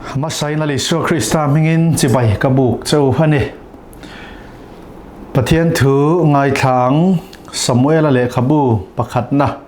Hmasain Lal Isua Krista hmingin chibai ka buk che u a ni. Pathian thu ngaithla ang Samuela lehkhabu pakhatna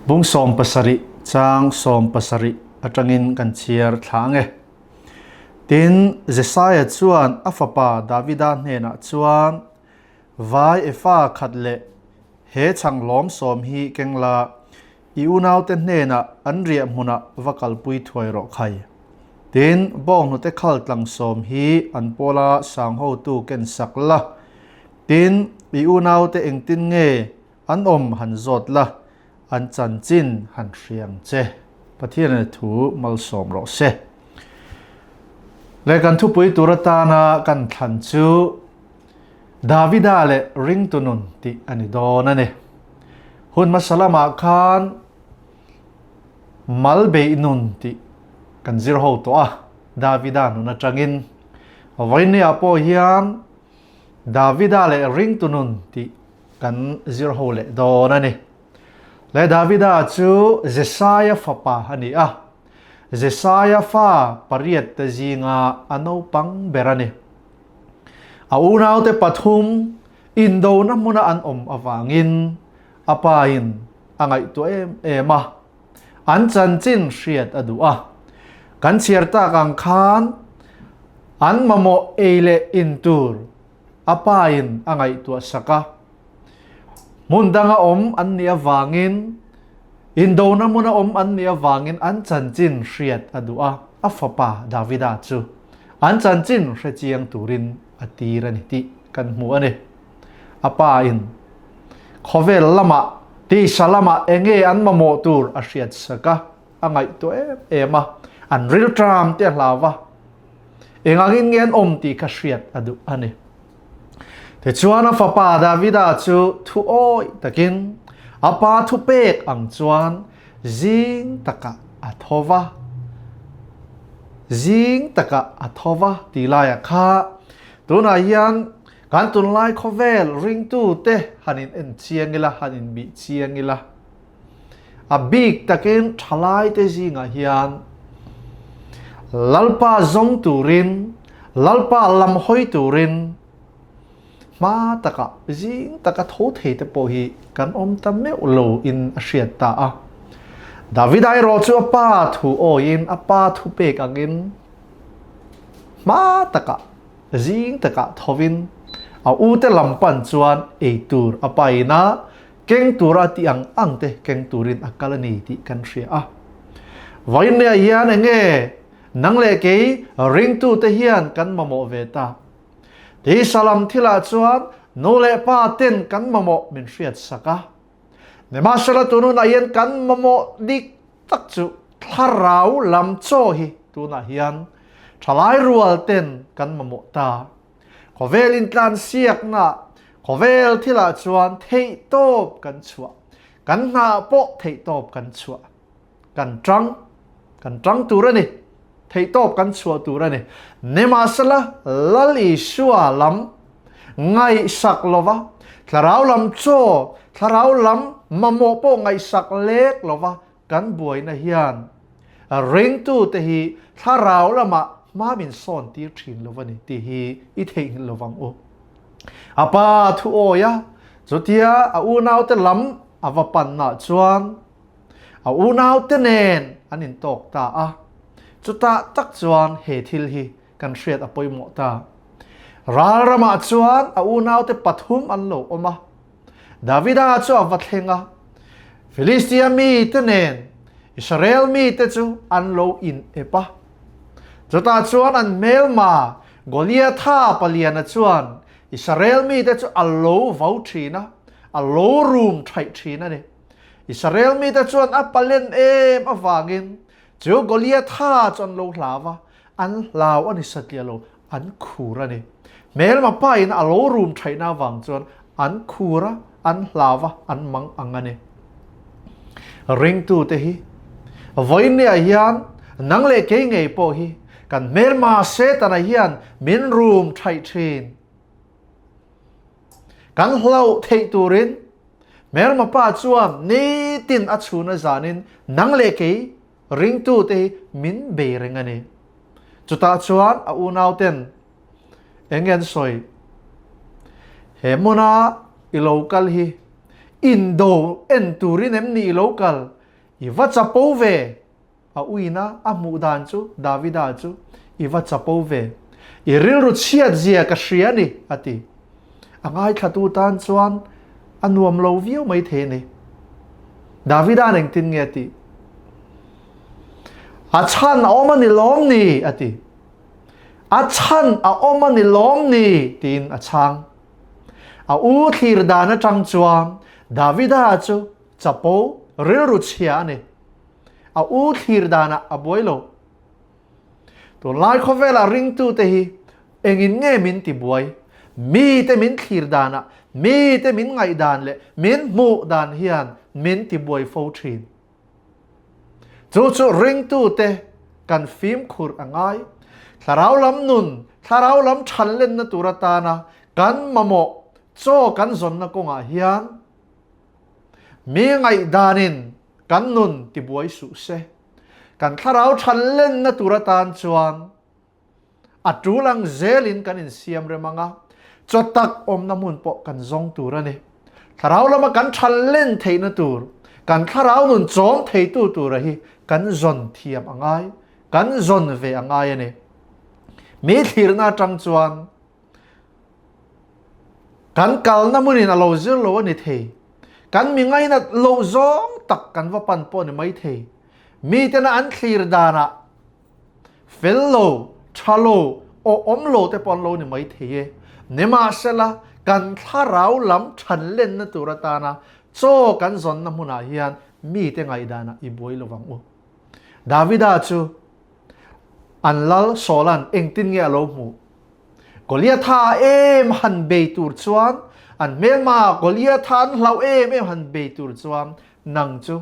bung 70 chang 70 atangin kan chhiar thla ang e. Tin, Jesaia chuan a fapa Davida hnenah chuan, Vai efa khat leh he chhang hlawm sawm hi keng la, i unaute hnenah an riah hmunah va kalpui thuai rawh khai. Tin, bawnghnute khal tlang sawm hi an pawla sang hotu ken sak la. Tin, i unaute engtin nge an awm han zawt la, an chanchin han hriang che. Pathian thu malsawm rawh se. Leh kan thupui tur atana kan thlan chu Davida leh ringtu nun tih a ni dawn a ni. Hun hmasa lamah khan mal beih nun tih kan zir ho tawh a, Davida nun atangin. Vawinia pawh hian Davida leh ringtu nun tih kan zir ho leh dawn a ni. Le Davida chu Jesaia fapa a ni a, Jesaia fa pariat te zinga a naupang ber a ni. A unaute pathum indona hmuna an awm avangin a pain a ngaihtuah em em a, an chanchin hriat a duh a. Kan chhiar tak ang khan an mamawh ei leh in tur a pain a ngaihtuah sak a. Hmun danga awm an nih avangin, indona hmuna awm an nih avangin an chanchin hriat a duh a, a fapa Davida chu an chanchin hre chiang turin a tir a ni tih kan hmu a ni. A pa in khawvel lamah, tisa lamah enge an mamawh tur a hriat sak a, a ngaihtuah em em a, an rilṭam te a hlau va, engangin nge an awm tih kha hriat a duh a ni. Tichuan a fapa Davida chu thu awih takin a pa thupek ang chuan zing takah a tho va, zing takah a tho va tih laiah kha tunah hian kan tunlai khawvel ringtute han in en chiang ila, han in bih chiang ila. A bik takin thalaite zingah hian Lalpa zawng turin, Lalpa lam hawi turin hma takah zing taka tho thei te pawh hi kan awm ta meuh lo in a hriat ta a. Davida erawh chu a pa thu awiin a pa thu pek angin hma takah zing takah thovin a ute lam pan chuan eitur a pain a, Keng tura tih ang ang te keng turin a kal a ni tih kan hria a. Vawiinneah hian enge nang leh kei ringtute hian kan mamawh ve ta? Tisa lam thilah chuan nu leh pa ten kan mamawh min hriat sak a. Nimahsela tununah hian kan mamawh dik tak chu thlarau lam chaw hi tunah hian thalai rual ten kan mamawh ta. Khawvel intlansiakna khawvel thilah chuan theihtawp kan chhuah, kan hna pawh theihtawp kan chhuah, kan tang, kan tang tur a ni, theihtawp kan chhuah tur a ni. Nimahsela Lal Isua lam ngaihsak lova, thlarau lam chaw, thlarau lam mamawh pawh ngaihsak lek lova kan buaina hian ringtute hi thlarau lamah hma min sawn tir thin lo a ni tih hi i theihnghilh lovang u. A pa thu awi a, chutia a unaute lam a va panna chuan a unaute nen an intawk ta a, chutah tak chuan he thil hi kan hriat a pawimawh ta. Ral ramah chuan a unaute pathum an lo awm a, Davida chu a va thleng a, Filistia mite nen Israel mite chu an lo in ep a. Chutah chuan an hmelma Goliatha paliana chuan Israel mite chu a lo vo thin a, a lo rum thaih thin a ni. Israel mite chuan a palen em avangin chu Goliatha chu an lo hlau va, an hlau a ni satliah lo, an khur a ni. Hmelma pa in a lo rum thaihna avang chuan an khur a, an hlau a, an mang ang a ni. Ringtute hi vawiinniah hian nang leh kei ngei pawh hi kan hmelma Setana hian min rum thaih thin. Kan hlauh theih turin hmelma pa chuan nitin a chhun a zanin nang leh kei ringtute hi min bei reng a ni. Chutah chuan a unauten eng nge an sawi? He hmuna i lo kal hi indo en turin em ni i lo kal? I va chapo ve! A uina a hmuh dan chu Davida chu i va chapo ve. I rilru chhiat zia ka hria a ni, a ti. A ngaithlatu tan chuan a nuam lo viau mai thei a ni. Davida'n engtin nge a tih? A chhan a awm a ni lawm ni, a ti. A chhan a awm a ni lawm ni, tiin a chhang. A u thlir dan atang chuan Davida chu chapo rilru chhia a ni. A u thlir danah a buai lo. Tunlai khawvela ringtute hi engin nge min ti buai? Mite min thlir danah, mite min ngaihdan leh min hmuh dan hian min ti buai fo thin. Chu chu ringtute kan fimkhur a ngai. Thlarau lam nun, thlarau lam thanlenna tur atana kan mamawh chaw kan zawnna kawngah hian mi ngaihdanin kan nun ti buai suh se. Kan thlarau thanlenna tur atan chuan a tul ang zelin kan insiam rem ang a, chaw tak awmna hmun pawh kan zawng tur a ni. Thlarau lama kan thanlen theihna tur, kan thlarau nun chawm theitu tura hi kan zawn thiam a ngai, kan zawn ve a ngai a ni. Mi thlirna atang chuan kan kalna hmunin a lo zir lo a ni thei. Kan mi ngainat loh zawng tak kan va pan pawh a ni mai thei. Mitena an thlir danah Fel lo, tha lo, aw awm lo te pawh an lo ni mai thei e. Nimahsela, kan thlarau lam than lenna tur atana chaw kan zawnna hmunah hian mite ngaihdanah i buai lo vang u. Davida chu an lal Saula'n engtin nge a lo hmuh? Goliatha em han bei tur chuan, an hmelma Goliatha an hlauh em em han bei tur chuan nang chu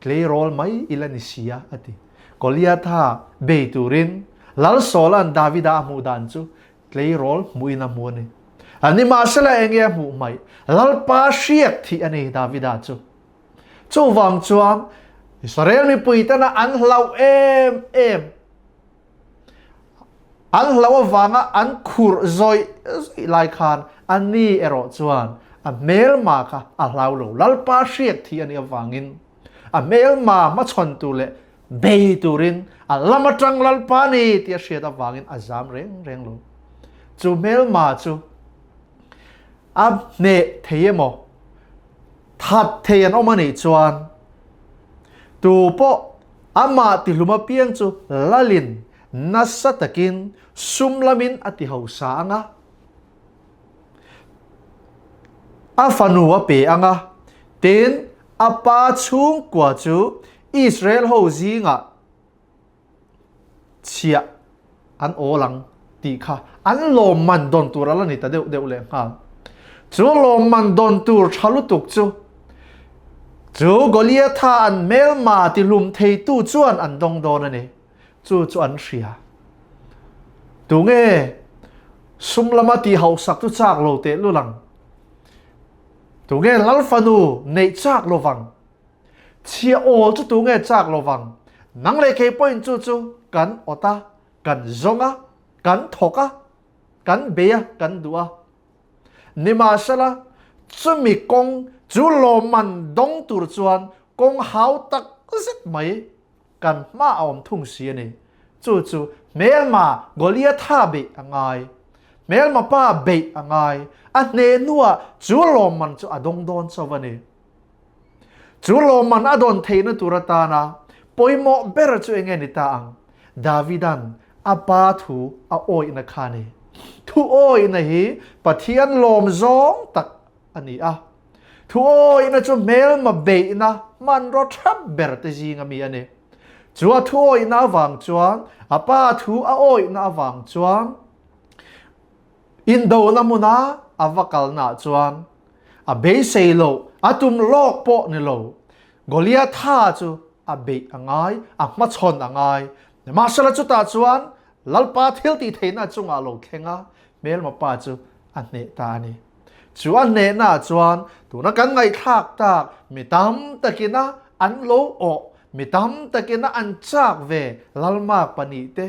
Tleirawl mai i la ni si a, a ti. Goliatha bei turin Lal Saula'n Davida a hmuh dan chu tleirawl hmuhin a hmu a ni. A nimahsela eng nge a hmuh hmaih? Lalpa hriak thih a ni Davida chu. Chuvang chuan Israel mipuitena an hlauh em em. An hlauh avanga an khurh zawih zawih lai khan a ni erawh chuan a hmelma kha a hlau lo. Lalpa hriak thih a nih avangin a hmelma hmachhawn tur leh bei turin a lam atang Lalpa ni tih a hriat avangin a zam reng reng lo. Chu hmelma chu a hneh thei emaw, that thei an awm a nih chuan tu pawh amah tihlum apiang chu lalin nasa takin sum lamin a ti hausa ang a, a fanu a pe ang a, tin a pa chhungkua chu Israel ho zingah chhiah an awl ang tih kha an lawmman dawn tur a la ni ta deuh deuh leh nghal. Chu lawmman dawn tur tha lutuk chu chu Goliatha an hmelma tihlum theitu chuan an dawng dawn a ni. Chu chu an hria. Tunge sum lama tih hausak chu chak lo teh lul ang? Tunge Lalfanu neih chak lovang? Chhia awl chu tu nge chak lo vang? Nang leh kei pawhin chu chu kan awt a, kan zawng a, kan thawk a, kan bei a, kan duh a. Nimahsela, chumi kawng chu lawmman dawng tur chuan kawng hau tak zet mai kan hma a awm thung si a ni. Chu chu hmelma Goliatha beih a ngai. Hmelma pa beih a ngai. A hneh hnuah chu lawmman chu a dawng dawn chauh a ni. Chu lawmman a dawn theihna tur atana pawimawh ber chu enge ni ta ang? Davida'n a pa thu a awihna kha a ni. Thu awihna hi Pathian lawm zawng tak a ni a. Thu awihna chu hmelma beihna hmanraw tha ber te zinga mi a ni. Chu a thu awihna avang chuan, a pa thu a awihna avang chuan, Indona hmuna a va kalnaah chuan a beisei loh, a tum lawk pawh ni lo, Goliatha chu a beih a ngai, a hmachhawn a ngai. Nimahsela chutah chuan Lalpa thiltihtheihna chungah a lo thleng a, hmelma pa chu a hneh ta a ni. Chu a hnehnaah chuan tuna kan ngaihthlak tak mi tam takina an lo awh, mi tam takina an chak ve Lalmak pahnihte.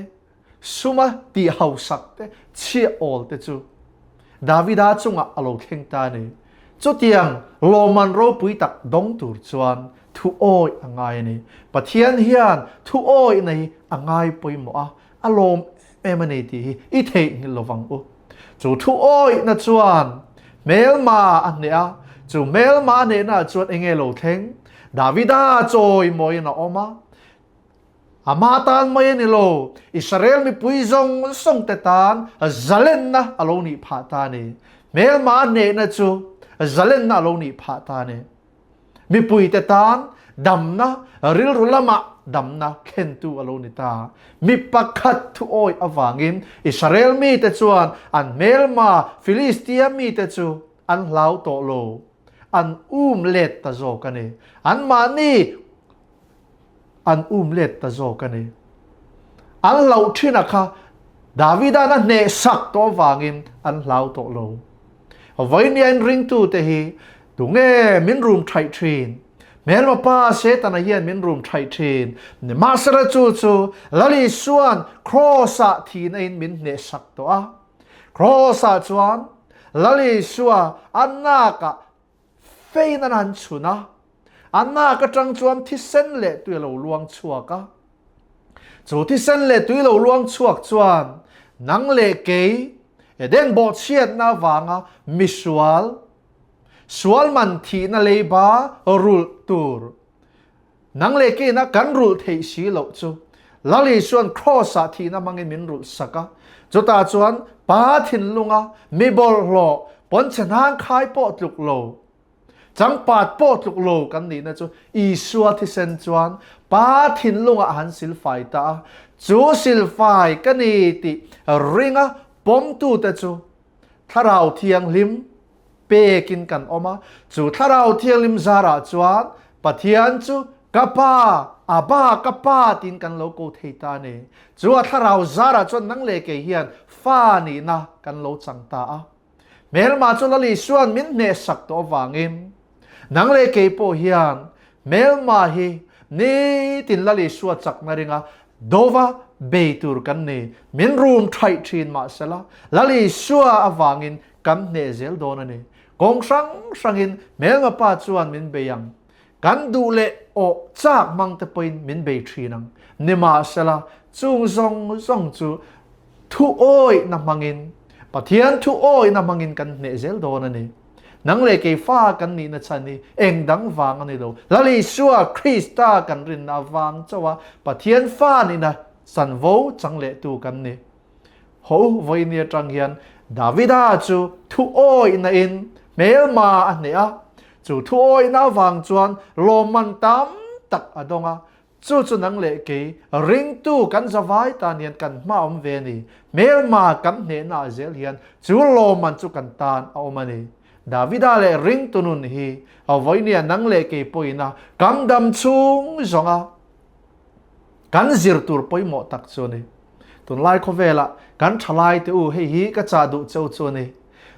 suma tih hausak te, chhiah awl te chu Davida chungah a lo thleng ta a ni. Chutiang lawmman ropui tak dawng tur chuan thu awih a ngai a ni. Pathian hian thu awihna hi a ngai pawimawh a, a lawm em em a ni tih hi i theihnghilh lo vang u. Chu thu awihna chuan hmelma a hneh a, chu hmelma a hnehnaah chuan eng nge lo thleng? Davida chawimawiin a awm a, Ama tan mai a ni lo, Israel mipui zawng zawng te tan zalenna a lo nih phah ta a ni. Hmelma a hnehna chu zalenna a lo nih phah ta a ni. Mipui te tan damna, rilru lamah damna thlentu a lo ni ta. Mi pakhat thuawi avangin Israel mite chuan an hmelma Filistia mite chu an hlau tawh lo, an um let ta zawk a ni. Anmahni an um let ta zawk a ni. An hlauh thin a kha Davida'n a hneh sak tawh avangin an hlau tawh lo. Vawinia in ringtute hi tunge min rum thaih thin? Hmelma pa Setana hian min rum thaih thin. Nimahsela chu chu Lal Isua'n Kraws-ah thihna in min hneh sak tawh a. Kraws-ah chuan Lal Isua a nakah Fein an han chhun a, a nak atang chuan thisen leh tui a lo luang chhuak a. Chu thisen leh tui lo luang chhuak chuan nang leh kei Eden bawhchhiatna avanga misual, sual man thihna leiba rulh tur, nang leh keina kan rulh theih si loh chu Lal Isua'n Kraws-ah thihna hmangin min rulh sak a. Chutah chuan Pa thinlunga mi bawlhhlawh, pawnchhe hnang khai pawh tluk lo, changpat pawh tluk lo kan nihna chu Isua thisen chuan Pa thinlungah a han silfai ta a. Chu silfai ka ni tih ringa pawmtute chu Thlarau Thianghlim pekin kan awm a, chu Thlarau Thianghlim zarah chuan Pathian chu Ka Pa, Abba, ka Pa tiin kan lo ko thei ta a ni. Chu a Thlarau zarah chuan nang leh kei hian fa nihna kan lo chang ta a. Hmelma chu Lal Isua'n min hnehsak tawh avangin nang leh kei pawh hian hmelma hi nitin Lal Isua chakna ringa dova bei tur kan ni. Min rum thaih thin mahsela Lal Isua avangin Kan hneh zel dawn a ni. Kawng hrang hrangin hmelma pa chuan min bei ang. Kan duh leh awh chak hmang te pawhin min bei thin ang. Nimahsela, chung zawng zawng chu thu awihna hmangin, Pathian thu awihna hmangin kan hneh zel dawn a ni. Nang leh kei fa kan nihna chhan hi eng dang vang a ni lo. Lal Isua Krista kan rinna avang chauh a Pathian fa nihna chanvo chang lehtu kan ni. Ho vawiini atang hian Davida chu thu awihna in hmelma a hneh a, chu thu awihna avang chuan lawmman tam tak a dawng a, chu chu nang leh kei ringtu kan zavai tan hian kan hma awm ve a ni, hmelma kan hnehna ah zel hian chu lawmman chu kan tan a awm a ni. Davida leh ringtu nun hi a vawinia nang leh kei pawhin a kam dam chhung zawng a, Kan zir tur pawimawh tak chu a ni. Tunlai khawvelah kan thalai te u hei hi ka chah duh cheu chu a ni.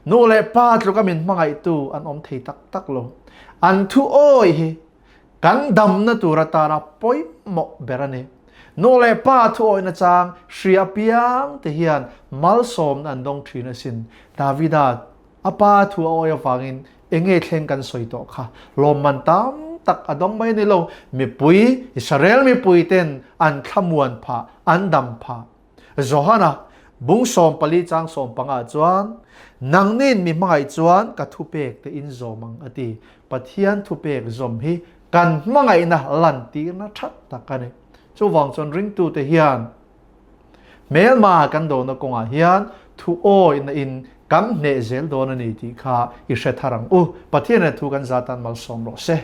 Nu leh pa tluka min hmangaihtu an awm thei tak tak lo. An thu awi hi kan damna tur atana pawimawh ber a ni. Nu leh pa thu awihna chang hria apiang te hian malsawmna an dawng thin asin. Davida A pa thu a awi avangin enge thleng kan sawi tawh kha lawmman tam tak a dawng mai a ni lo. Mipui, Israel mipui ten an thlamuan phah, an dam phah. Johana bung 14 chang 15 chuan, Nangnin mi hmangaih chuan ka thupek te in zawm ang a ti. Pathian thupek zawm hi kan hmangaihna lantirna that tak a ni. Chuvang chuan ringtute hian Hmelma kan dona kawngah hian thu awihna in kan hneh zel dawn a ni tih kha i hre thar ang u. Pathian leh thu kan zatan malsawm rawh se.